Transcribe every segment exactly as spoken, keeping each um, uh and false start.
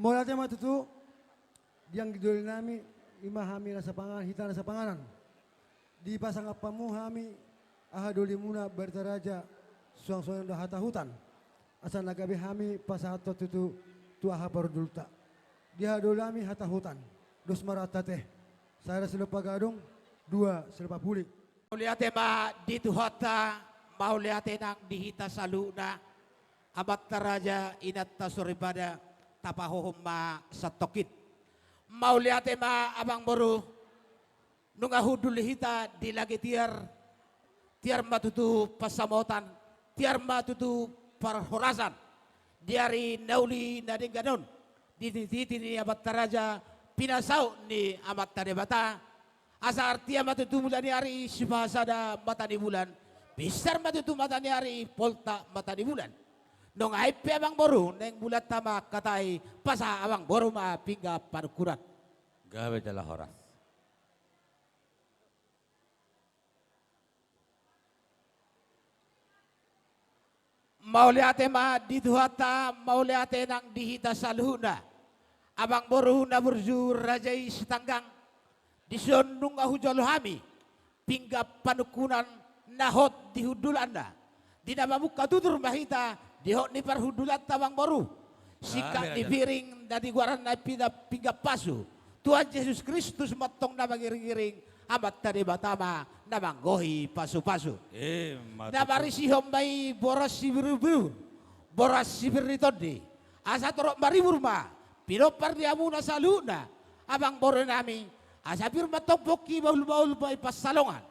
Mauliate ma tutu, di anggi doli nami, ima hami na sapanganan, hita na sapanganan. Dipasangap hamu hami, aha dolimuna Barita Raja, suang songon do hata hutan. Asa na gabe hami pasahathon tutu tu aha parhundulta. Di aha doli nami hata hutan. Dos ma rohanta te. Sada silompa gadung, dua silompa puli. Mauliate ma di Tuhanta, mauliate nang di hita saluhutna, amanta raja, inanta soripada, tapahohom ma santongkin. Mauliate ma amang boru, nunga hundul hita di lage tiar, tiar ma tutu pansamotan, tiar ma tutu parhorasan. Di ari na uli na denggan on, di titi ni amanta raja, pinasaut ni Amanta Debata, asa artia ma tutu mula ni ari sipasada mata ni bulan, binsar ma tutu mata ni ari poltak mata ni bulan. Nunga i pe amang boru, naeng mulak hita ma hatai, pasahat amang boru ma pinggan panungkunan. Gabe jala horas. Mauliate ma di Tuhanta, mauliate nang di hita saluhutna. Amang boru na burju raja i Sitanggang, dison nunga hujalo hami pinggan panungkunan na hot di hundulanna. Di na mamungka tutur ma hita di hot ni parhundulanta amang boru. Singkat ni piring na di goaranna pinggan pasu. Tuhan Jesus Kristus ma antong na mangiringiring, Amanta Debata ma na manggohi pasupasu. Na marisihon ma i boras sibirubiru, boras sipir ni tondi. Asa torop maribur ma pinompar ni hamuna saluhutna, amang boru nami. Asa pir ma antong pongki bahulbahul ma i pansalongan.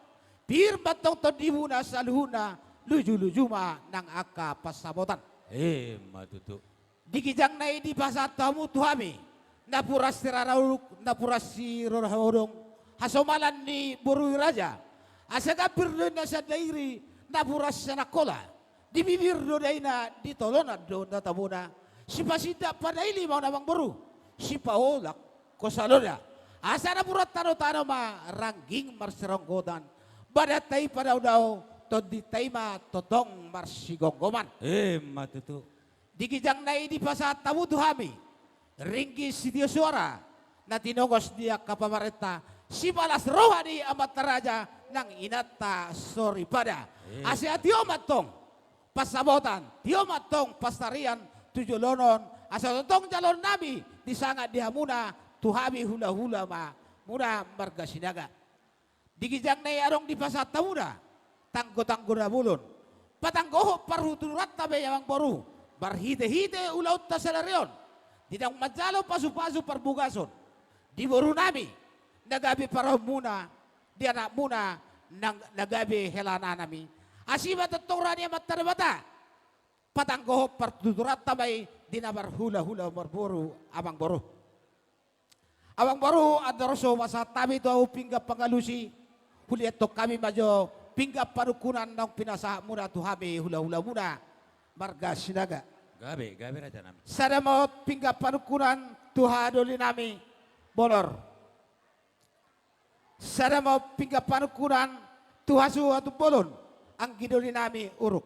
Pir ma antong tondimuna saluhutna, lujuluju ma nang angka pansamotan. Ima tutu. Di ginjang na i dipasahat hamu tu hami, napuran sirara uluk, napuran sirara hodong, hasomalan ni boru ni raja. Asa gambir do i na sandairi, napuran sanangkola. Di bibir do daina, di tolonan do na tabona. Sipasindak padaili ma on amang boru, sipaolak hosa loda. Asa napuran tanotano ma rangging marsironggotan. Badanta i padaodao, tondinta i ma tongtong marsigomgoman. Ima tutu. Di ginjang na i dipasahat hamu tu hami ringgit sitio suara, na tinongos di angka pamarenta, sipalas roha ni amanta raja nang inanta soripada. Asa tio ma antong pansamotan, tio ma antong pansarian tu joloan on, asa tongtong jaloon nami disangap di hamuna, tu hami hulahula ma muna marga Sinaga. Di ginjang na i adong dipasahat hamuna tanggotanggo na bolon. Patanggohon partuturanta ma i amang boru, marhitehite ulaonta sadari on, di naung manjalo pasupasu parbogason di boru nami, na gabe parahonmuna, di anakmuna, na gabe hela nami. Asi ma tongtong roha ni Amanta Debata. Patanggohon partuturanta ma i di na marhulahula marboru, amang boru. Amang boru, andorang so hupasahat hami tu ahu pinggan pangalusi, huliathon hami ma jo pinggan panungkunan naung pinasahatmuna tu hami hulahulamuna marga Sinaga. Gabe, gabe raja nami. Sada ma on pinggan panungkunan tu haha doli nami Bolor. Sada ma on pinggan panungkunan tu hasuhuton bolon, anggi doli nami Uruk.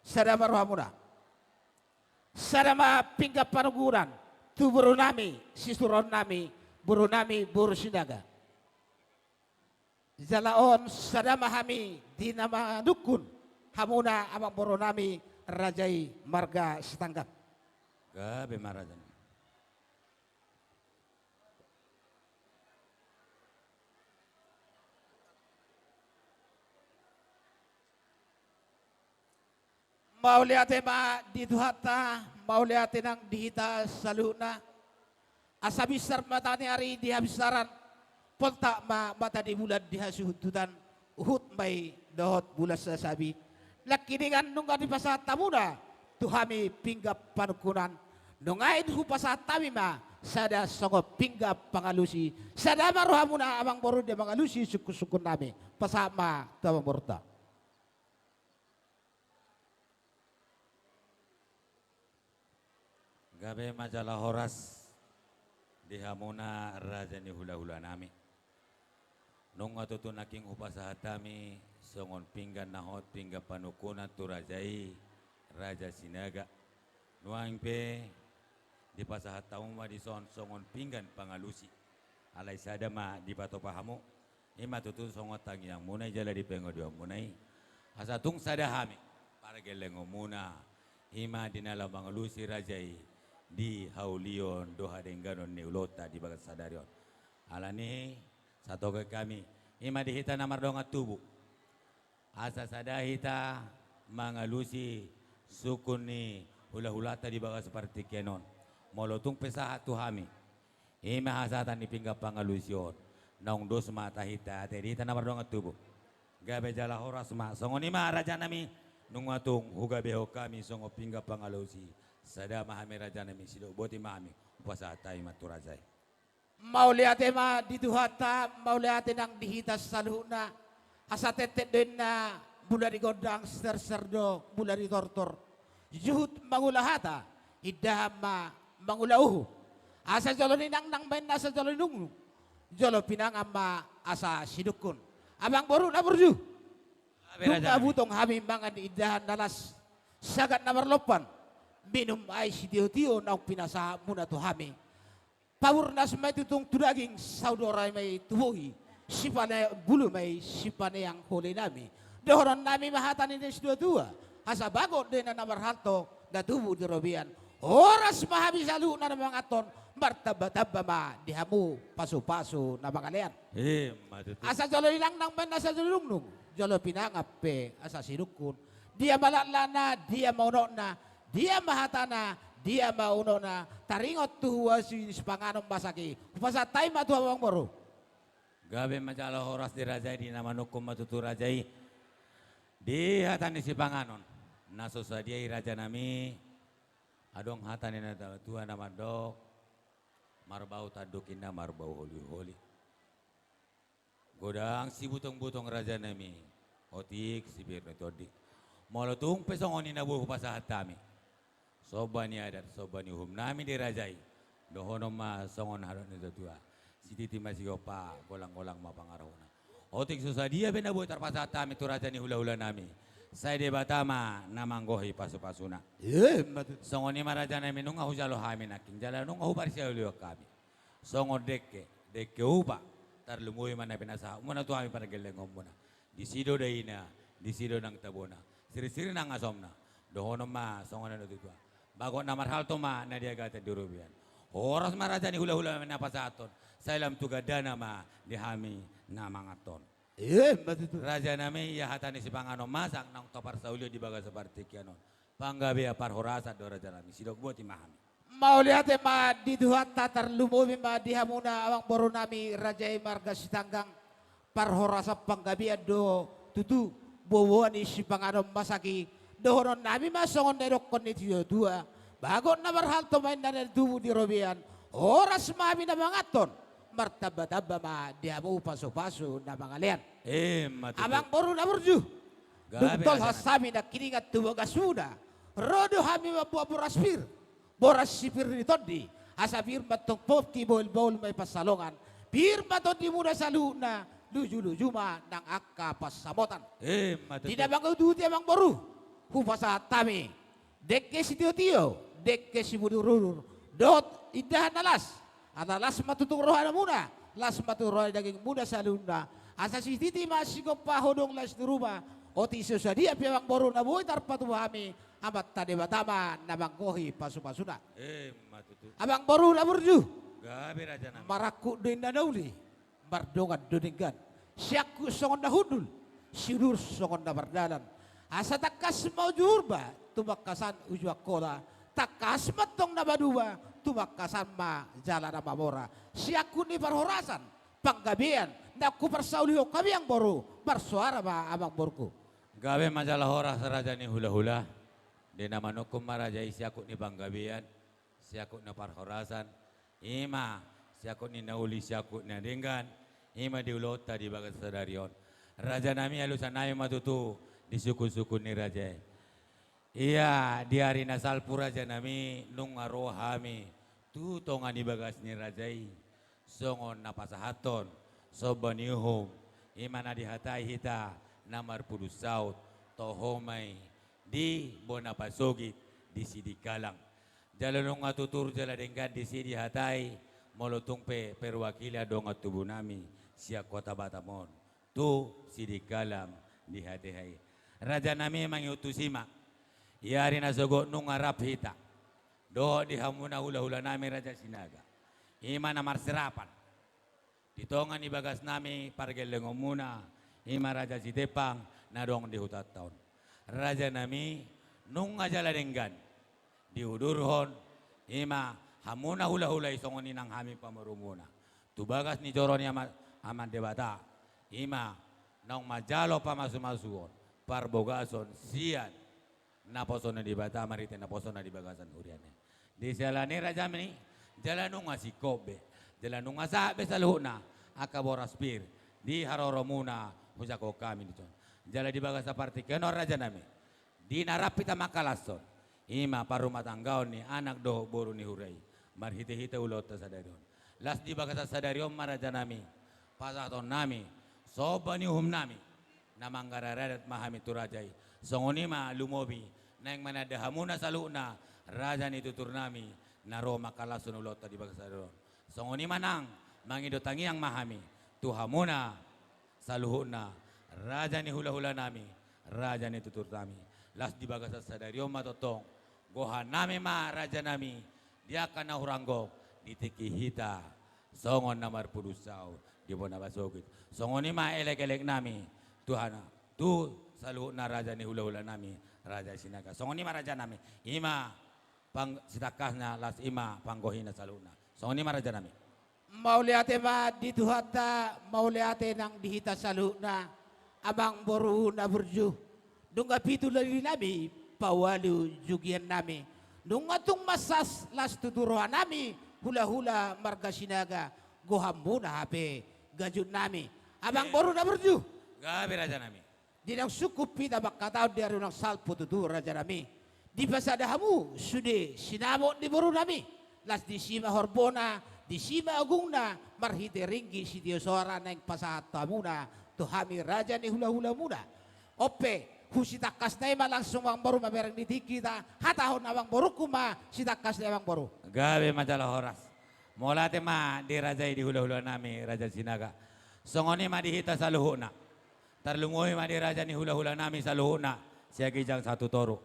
Sada ma rohamuna. Sada ma pinggan panungkunan tu boru nami, sisuruon nami, boru nami boru Sinaga. Jala on sada ma hami di na manungkun hamuna amang boru nami raja i marga Sitanggang. Gabe ma raja nami. Mauliate ma di Tuhanta, mauliate nang di hita saluhutna. Asa binsar mata ni ari di habinsaran, poltak ma mata ni bulan di hasuhuton, huhut ma i dohot bulan sasabi. Nangkiningan nunga dipasahat hamuna tu hami pinggan panungkunan, nunga i hupasahat hami ma sada songon pinggan pangalusi. Sada ma rohamuna amang boru di na mangalusi sungkunsungkun nami. Pasahat ma tu amang borunta. Gabe ma jala horas di hamuna raja ni hulahula nami. Nunga tutu nangkin hupasahat hami songon pinggan na hot, pinggan panungkunan tu raja i, raja Sinaga. Nuaeng pe Dipasahat hamu ma dison songon pinggan pangalusi. Alai sada ma dipatupa hamu, i ma tutu songon tangiangmuna i jala di pangidoanmuna i. Asa tung sada hami pargellengonmuna, i ma di na laho mangalusi raja i di haulion dohot hadengganon ni ulaonta di bagasan sadari on. Alani i, satoke hami, i ma di hita na mardongan tubu. Asa sada hita mangalusi sungkun ni hulahulanta di bagasan partingkian on. Molo tung pe sahat tu hami, i ma hasahatan ni pinggan pangalusi on, naung dos ma tahinta ate di hita na mardongan tubu. Gabe jala horas ma, songon i ma rajanami, nunga tung hugabehon hami songon pinggan pangalusi. Sada ma hami rajanami, sidok boti ma hami, hupasahat hami ma tu raja i. Mauliate ma di Tuhanta, mauliate nang di hita saluhutna. Asa tentet do ninna, mula di gondang serser do mula di tortor. Juhut mangula hata, indahan ma mangula uhum. Asa jolo ninangnang ma ninna asa jolo ninungnung, jolo pinangan ma asa sinungkun. Amangboru na burju, dung na butong hami mangan indahan na las, sagat na marlompan, minum aek sitiotio naung pinasahatmuna tu hami. Paburnas ma i tutu tu daging, saudara ma i tu bohi, sipaneang bulu ma i sipaneang holinami. Dohononnami ma hata ni na situatua, asa bagot do ninna na marhalto na tubu di robean. Horas ma hami saluhutna na manganhon, martambatamba ma di hamu pasupasu na mangalean. Ima tutu. Asa jolo ninangnang ma ninna asa jolo ninungnung, jolo pinangan pe asa sinungkun. Dia ma laklakna, dia ma unokna, dia ma hatana, dia ma unokna, taringot tu huaso ni sipanganon masak i. Hupasahat hami ma tu hamu amangboru. Gabe ma jala horas di raja i, di na manungkun ma tutu raja i di hata ni sipanganon na so sadia i rajanami. Adong hata ni natuatua na mandok, marbau tanduk ninna marbau holiholi. Godang sibutongbutong rajanami, otik sipir ni tondi. Molo tung pe songon i na boi hupasahat hami, somba ni adat, somba ni uhumnami di raja i. Dohonon ma songon na nidok ni natuatua: Sititi ma sigompa, golanggolang ma pangarahutna. Otik so sadia pe na boi tarpasahat hami tu raja ni hulahulanami, sai Debata ma na manggohi pasupasuna. Ima tutu. Songon i ma rajanami, nunga hujalo hami nangkin jala nunga huparsihaholihon hami. Songon dengke, dengke upa, tarlumobi ma na pinasahatmuna tu hami pargellengonmuna. Disi do daina, disi do nang tabona, sirsir nang asomna. Dohonon ma songon na nidok ni natuatua: Bagot na marhalto ma na diagatan di robean. Horas ma raja ni hulahulanami na pasahathon, sai lam tu gandana ma di hami na manganhon. Ima tutu. Rajanami, ia hata ni sipanganon masak naung taparsaulihon di bagasan partingkian on, panggabean parhorasan do rajanami, sidok boti ma hami. Mauliate ma di Tuhanta, tarlumobi ma di hamuna amangborunami raja i marga Sitanggang. Parhorasan panggabean do tutu boaboa ni sipanganon masak i. Dohononnami ma songon na nidokhon ni natuatua: Bagot na marhalto ma ninna na tubu di robean. Horas ma hami na manganhon, martambatamba ma di hamu pasupasu na mangalean. Ima tutu. Amangboru na burju, dung tolhas hami nangkiningan tu bagasmuna, ro do hami mamboan boras pir, boras sipir ni tondi. Asa pir ma tong pongki, bahulbahul ma i pansalongan, pir ma tondimuna saluhutna, lujuluju ma nang angka pansamotan. Ima tutu. Di na mangututi amangboru, hupasahat hami dengke sitiotio, dengke simudurudur, dohot indahan na las. Ala las ma tutu rohamuna, las ma tutu roha ni dagingmuna saluhutna. Asa sititi ma sigompa, hodong las ni ruma. Otik so sadia pe amangboru na boi tarpatupa hami, Amanta Debata ma na manggohi pasupasuna. Ima tutu. Amangboru na burju. Gabe rajanami. Marangkup do ninna na uli, mardongan do denggan. Siangkup songon na hundul, siuduruduran songon na mardalan. Asa tangkas ma uju Purba, tumangkasan uju Angkola. Tangkas ma tong na manuba, tumangkasan ma jala na mamora. Siangkup ni parhorasan, panggabean naung huparsaulihon hami amangboru, marsoara ma amangborungku. Gabe ma jala horas raja ni hulahula. Di na manungkun ma raja i siangkup ni panggabean, siangkup ni parhorasan, ima siangkup ni na uli, siangkup ni na denggan, ima di ulaonta di bagasan sadari on. Rajanami, alusannami ma tutu di sungkunsungkun ni raja i. Ia di ari na salpu rajanami, nunga ro hami tu tonga ni bagas ni raja i, songon na pasahathon somba ni uhum, ima na dihatai hita na marpudun saut, toho ma i di bona pasogit di Sidikalang. Jala nunga tutur jala denggan disi dihatai, molo tung pe perwakilan dongan tubunami sian Kota Batam on tu Sidikalang dihatai. Rajanami, mangihut tusi ma, di ari na sogot nunga rap hita dohot di hamuna hulahulanami Raja Sinaga, i ma na marsirapan di tonga ni bagasnami pargellengonmuna, i ma Raja Sitepang na adong di hutanta on. Rajanami, nunga jala denggan diudurhon, i ma hamuna hulahula i, songon i nang hami pamorumuna, tu bagas ni joro ni Ama, Ama Debata, i ma naung manjalo pamasumasuon, parbogason sian naposo ni Debata marhite naposona di bagasan huriana. Di siala ni i, rajanami, jala nunga singkop be, jala nunga sahat be saluhutna angka boras pir di haroromuna hujangkon hami dison. Jala di bagasan partingkian on, rajanami, di na rap hita mangkalashon, i ma parumatanggaon ni anak dohot boru ni huria i, marhitehite ulaonta sadari on. Laos di bagasan sadari on ma, rajanami, pasahatonnami somba ni uhumnami, na manggarar adat ma hami tu raja i. Songon i ma lumobi naeng mananda hamuna saluhutna raja ni tuturnami na ro mangkalashon ulaonta di bagasan sadari on. Songon i ma nang mangido tangiang ma hami tu hamuna saluhutna raja ni hulahulanami, raja ni tuturnami. Laos di bagasan sadari on ma tongtong gohanami ma, rajanami, di angka na hurang gok di tingki hita songon na marpudun saut di bona pasogit. Songon i ma elekeleknami tu hana, tu saluhutna raja ni hulahulanami Raja Sinaga. Songon i ma, rajanami, i ma pang, sitangkasna, laos i ma panggohina saluhutna. Songon i ma, rajanami. Mauliate ma di Tuhanta, mauliate nang di hita saluhutna, amangboru na burju. Nunga pitu lali nami paualu jugian nami. Nunga tung mansai las tutu roha nami hulahula marga Sinaga, gohanmuna hape gajut nami, amangboru na burju. Gabe, rajanami. Di naung sungkup hita mangkatahon di ari naung salpu tutu, rajanami, dipasada hamu sude sinamot ni borunami. Laos disi ma horbona, disi ma ogungna, marhite ringgi sitio soara naeng pasahat hamuna tu hami raja ni hulahulamuna. On pe, husitangkasna i ma langsung, amangboru, mamereng di tingki hita, hatahon amangborungku ma sitangkasna i, amangboru. Gabe ma jala horas. Mauliate ma di raja i, di hulahulanami Raja Sinaga. Songon i ma di hita saluhutna. Tarlumobi ma di raja ni hulahulanami saluhutna, sian ginjang sahat tu toru.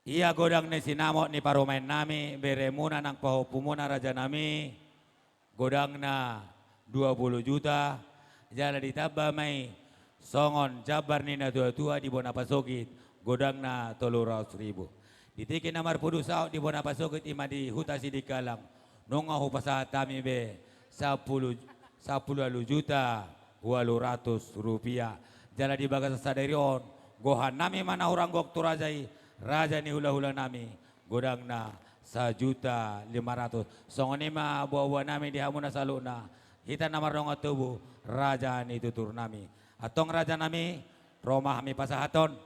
Ia godang ni sinamot ni parumaennami, beremuna nang pahompumuna, rajanami, godangna dua pulu juta, jala ditamba ma i songon jambar ni natuatua di bona pasogit, godangna tolu ratus ribu. Di tingki na marpudun saut di bona pasogit, i ma di huta Sidikalang, nunga hupasahat hami be sampulu, sampulu ualu juta ualu ratus rupiah. Jala di bagasan sadari on, gohanami ma na hurang gok tu raja i, raja ni hulahulanami, godangna sajuta lima ratus. Songon i ma boaboanami di hamuna saluhutna, hita na mardongan tubu, raja ni tuturnami. Antong, rajanami, ro ma hami pasahathon.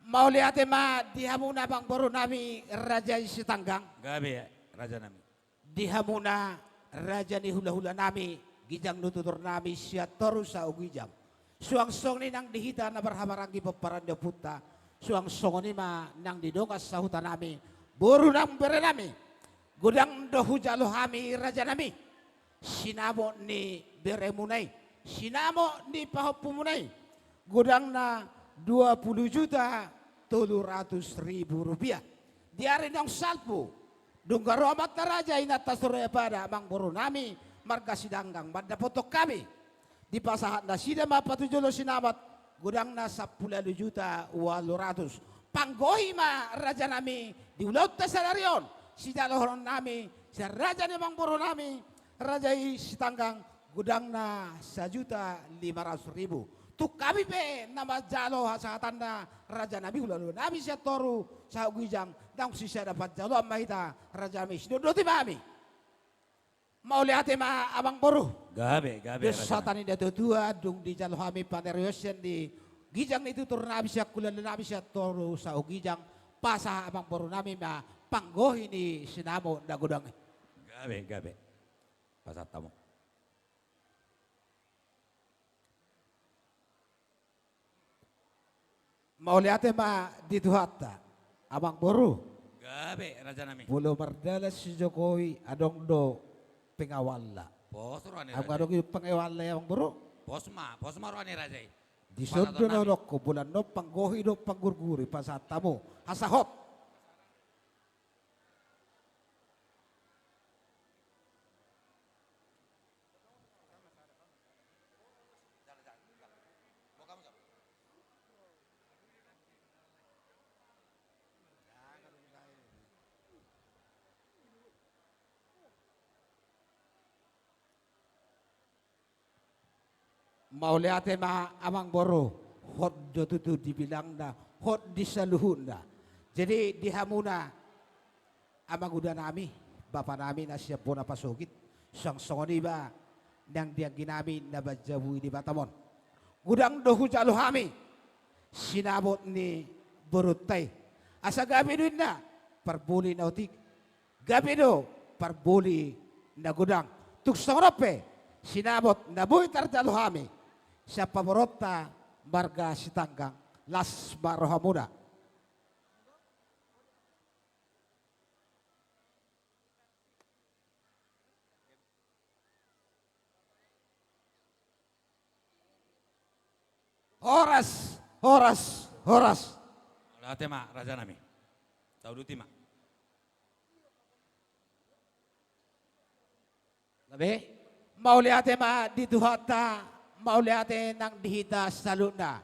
Mauliate ma di hamuna, amangborunami, raja i Sitanggang. Gabe, rajanami. Di hamuna raja ni hulahulanami, ginjang ni tuturnami, sian toru sahat tu ginjang. Suang songon i nang di hita na marhahamaranggi pomparan ni ompunta, suang songon i ma nang di dongan sahutanami, boru nang berenami. Godang do hujalo hami, rajanami, sinamot ni beremuna i, sinamot ni pahompumuna i, godangna dua pulu juta tolu ratus ribu rupiah. Di ari naung salpu, dung ro amanta raja, inanta soripada, amangborunami marga Sitanggang, mandapothon hami, dipasahat nasida ma patujolo sinamot, godangna sampulu ualu juta ualu ratus. Panggohi ma, rajanami, di ulaonta sadari on, sijalohononnami sian raja ni amangborunami, raja i Sitanggang, godangna sajuta lima ratus ribu. Tung hami pe na manjalo hasahatanna, rajanami, hulahulanami sian toru sahat tu ginjang, naung sisada panjaloan ma hita, rajanami, sidondoti ma hami. Mauliate ma, amangboru. Gabe, gabe, rajanami. Dos hata ni natuatua, dung dijalo hami panarion sian di ginjang ni tuturnami, sian hulahulanami sian toru sahat tu ginjang, pasahat amangborunami ma panggohi ni sinamot na godang i. Gabe, gabe. Pasahat hamu. Mauliate ma di Tuhanta. Amangboru. Gabe, raja nami. Molo mardalan si Jokowi, adong do pengawalna. Pos roha ni raja. Adong i pengawalna, amangboru? Pos ma, pos ma roha ni raja i. Dison do na hudok, molo annon panggohi dohot panggurguri, pasahat hamu. Hasahot. Mauliate ma amangboru, hot do tutu di bilangna, hot di saluhutna. Jadi di hamuna, amanguda nami, bapa nami na sian bona pasogit, suang songon i ma nang di anggi nami na manjamui di Batam on. Godang do hujalo hami sinamot ni borunta i. Asa gabe do inna parboli na otik, gabe do parboli na godang. Tung songon on pe sinamot na boi tarjalo hami sian pamoruonta marga Sitanggang, las ma rohamuna. Horas, horas, horas. Mauliate ma raja nami. Tauduti ma. Gabe, mauliate ma di Tuhanta, mauliate nang di hita saluhutna.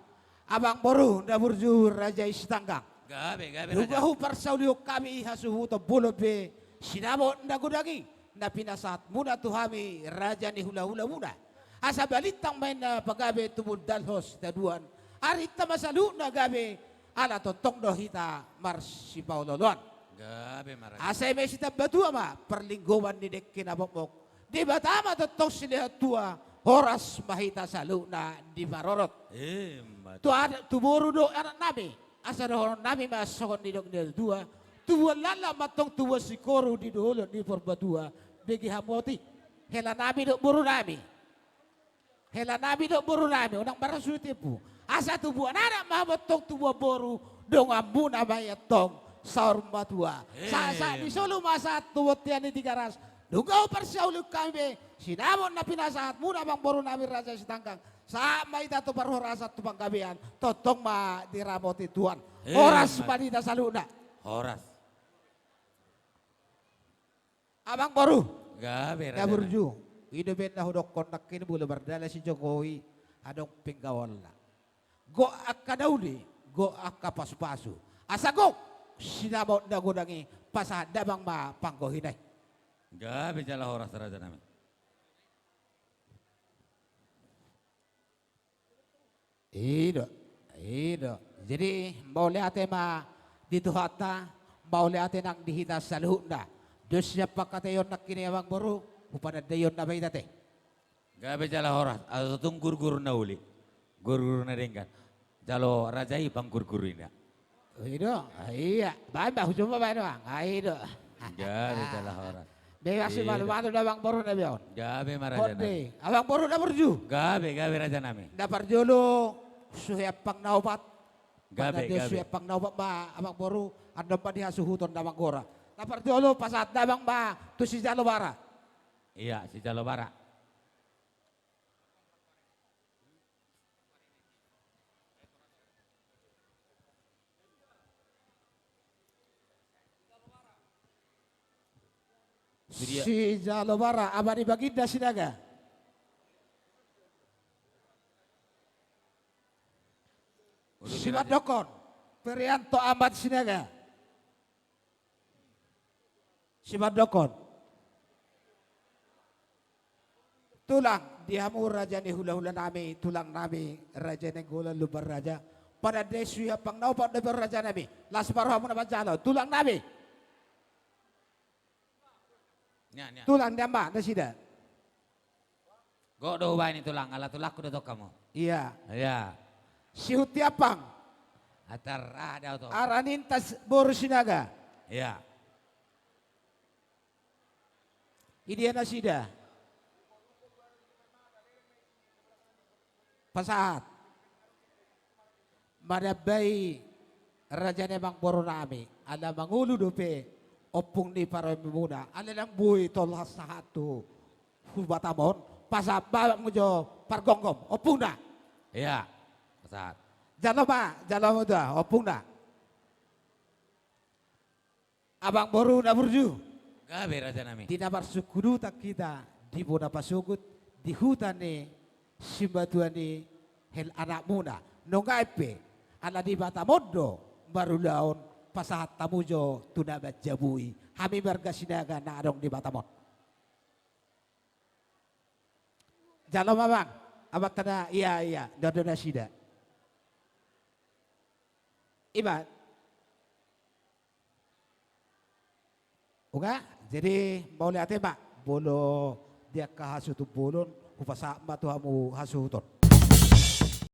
Amangboru na burju raja i Sitanggang. Gabe, gabe raja. Nunga huparsaulihon hami hasuhuton bolon be sinamot na godang i na pinasahatmuna tu hami raja ni hulahulamuna. Asa balintang ma inna pagabe tumundalhon sitadoan. Arinta ma saluhutna gabe, ala tongtong do hita marsipaolooloan. Gabe ma raja. Asa i ma sitambatua ma parlinggoman ni dengke na mokmok. Debata ma tongtong silehon tua, horas ma hita saluhutna diparorot. Emma tutu. Tu boru dohot anak nami, asa dohonon nami ma songon nidok ni natuatua. Tubuan laklak ma antong tubuan singkoru di dolok ni Purbatua. Bege hamu ahu i, hela nami dohot boru nami. Hela nami dohot boru nami, unang marsuhi tempu. Asa tubuan anak ma hamu antong tubuan boru, donganmuna ma i antong saur matua. Emma. Sahat-sahat ni solu ma sahat tu bontean ni Tigaras. Nunga huparsaulihon hami be sinamot na pinasahatmuna amangboru nami raja Sitanggang. Sahat ma hita tu parhorasan tu panggabean, tongtong ma diramoti Tuhan. Emma. Horas ma di hita saluhutna. Horas. Amangboru. Gabe raja nami. Na burju. I do umbahen na hudokkon nangkin, molo mardalan si Jokowi, adong pengawalna. Gok angka na uli, gok angka pasupasu. Asa gok sinamot na godang i, pasahat damang ma panggohina i. Gabe jala horas raja nami. I do, i do. Jadi mauliate ma di Tuhanta, mauliate nang di hita saluhutna. Dos sian pangkataion nangkin i amangboru, hupanandaihon nama hita te. Gabe jala horas, asa tung gurguru na uli, gurguru na denggan. Jalo raja i panggurguru inna. I do, iya. Baen ma, hujuma baen ma. I do. Gabe jala horas. Be, masimalu-malu do amangboru nami on. Gabe ma raja nami. Amangboru na burju. Gabe, gabe raja nami. Na parjolo suhe ampang na opat. Gabe, gabe. Suhe ampang na opat ma amangboru, annon ma di hasuhuton na manggora. Na parjolo pasahat damang ma tu sijalo bara. Iya, sijalo bara. Sijalo bara, Ama ni Baginda Sinaga. Simandokon, Perianto Amat Sinaga. Simandokon. Tulang, di hamu raja ni hulahula nami, tulang nami, Raja Nainggolan Lumban Raja. Panandai suhi ampang na opat do raja nami. Las ma rohamuna manjalo, tulang nami. Tulang, nian ma nasida. Gok do hubaen i tulang, ala tulangku do tong hamu. Iya. Iya. Sihunti ampang. Atar, ah, da oto. Araninta boru Sinaga. Iya. Idia nasida? Pasahat. Manambai raja ni amangboru nami. Ala mangolu dope ompung ni parumaenmuna, ala ndang boi tolhas sahat tu, tu Batam on, pasahat ma abang jo pargomgom, ompung da. Ia, pasahat. Jalo ma, jalo ma da, ompung da. Abang boru na burju. Gabe, raja nami. Di na marsungkunutan hita di bona pasogot, di huta ni simatua ni hel anakmuna. Nunga i pe, ala di Batam on do marulaon, pasahat hamu jo tu na manjabui hami marga Sinaga na adong di Batam on. Jalo ma abang, abang tanda, ia, ia, ndada nasida. Iba. Oke, jadi mauliate ma, molo di angka hasuhuton bolon, hupasahat ma tu hamu hasuhuton.